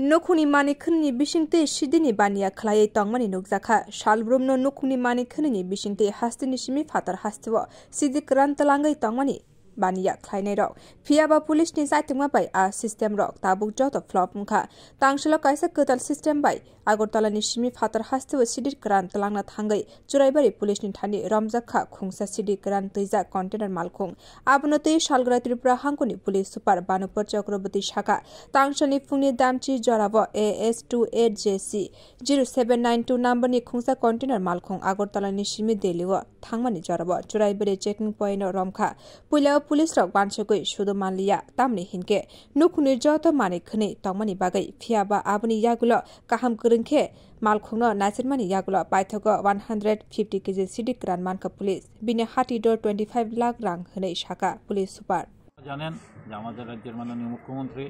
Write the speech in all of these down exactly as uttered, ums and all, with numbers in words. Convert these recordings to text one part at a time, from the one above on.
Nukhungni manwi khwnwini bisingtwi sidini baniya khlaiwi tongmani nukjakha. Salbrumno nukhungni manwi khwnwini bisingtwi hasteni simi phatar hasteo sidi kwran twlangwi tongmani baniya khlainairok. Phiyaba police ni chaitokma bai a system rok tabuk joto flop wngkha. Tangsalo kaisa kwtal system bai Agartala ni simi phatar hasteo sidi kwran twlangna thangwi Churaibari police ni thani romjak kha khungsa sidi kwran twijak container malkhung. Abono twi salgra Tripura hangkoni police super Banupur Chakraborty sakha, tangsalni phungni damchi jorabo A S two eight J C zero seven nine two number ni khungsa container malkhung Agartala ni simi Delhi o thangmani jorabo Churaibari checking point o romkha. Puila o police rok wansugwi sudu manliya, tamni hinkhe nukhungni joto manwi khwnwi tongmani bagwi, phiyaba aboni yagulo kaham kwrwng khe malkhungno naisirmani yagulo paithago one hundred fifty K G sidi kwran mankha police. Bini hati dor twenty five lakh rang hwnwi sakha police super. জানেন যে আমাদের রাজ্যের মাননীয় মুখ্যমন্ত্রী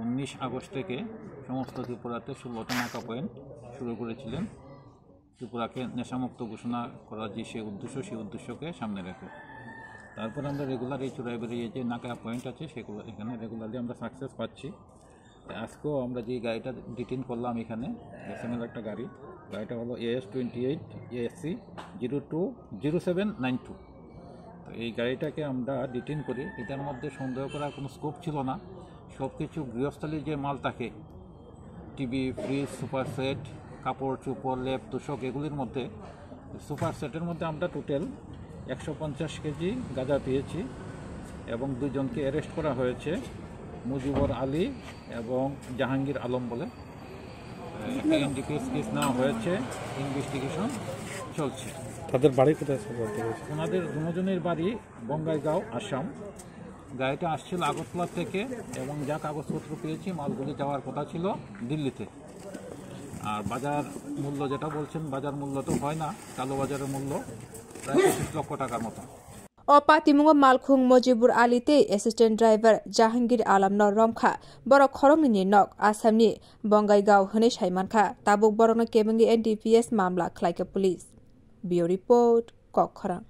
উনিশ আগস্ট থেকে সমস্ত ত্রিপুরাতে ষোলোটা নাকা পয়েন্ট শুরু করেছিলেন। ত্রিপুরাকে নেশামুক্ত ঘোষণা করার যে সে উদ্দেশ্য, সেই উদ্দেশ্যকে সামনে রেখে। তারপর আমরা রেগুলার এই চুরাইবাড়ি এই যে নাকা পয়েন্ট আছে, সেগুলো এখানে রেগুলারলি আমরা সাকসেস পাচ্ছি। তো আজকেও আমরা যে গাড়িটা ডিটেইন করলাম এখানে, এসএমএল একটা গাড়ি, গাড়িটা হলো A S twenty eight A S C zero two zero seven nine two. তো এই গাড়িটাকে আমরা ডিটেইন করি, এটার মধ্যে সন্দেহ করার কোনো স্কোপ ছিল না। সব কিছু গৃহস্থলীর যে মাল থাকে, টিভি, ফ্রিজ, সোফা সেট, কাপড় চোপড়, লেপ তোশক, এগুলির মধ্যে সোফা সেটের মধ্যে আমরা টোটাল একশো পঞ্চাশ কেজি গাঁজা পেয়েছি এবং দুজনকে অ্যারেস্ট করা হয়েছে, মুজিবর আলী এবং জাহাঙ্গীর আলম বলে। একটা এনডিপিএস কেস নেওয়া হয়েছে, ইনভেস্টিগেশন চলছে। তাদের বাড়ি কোথায়, স্যার, বলতে চাইছি? ওনাদের দুজনের বাড়ি বঙ্গাইগাঁও, আসাম। গাড়িটা আসছিল আগরতলা থেকে এবং যা কাগজপত্র পেয়েছি, মালগুলি যাওয়ার কথা ছিল দিল্লিতে। আর বাজার মূল্য যেটা বলছেন, বাজার মূল্য তো হয় না, কালো বাজারের মূল্য প্রায় পঁচিশ লক্ষ টাকার মতো। O patimungo malkhung Mojibur Ali tei assistant driver Jahangir Alamno romkha. Borok khoroknwini nok Assamni Bongaigaon hwnwi sai mankha. Tabuk borokno kebengwi N D P S mamla khlaikha police. Bureau report, Kok Khorang.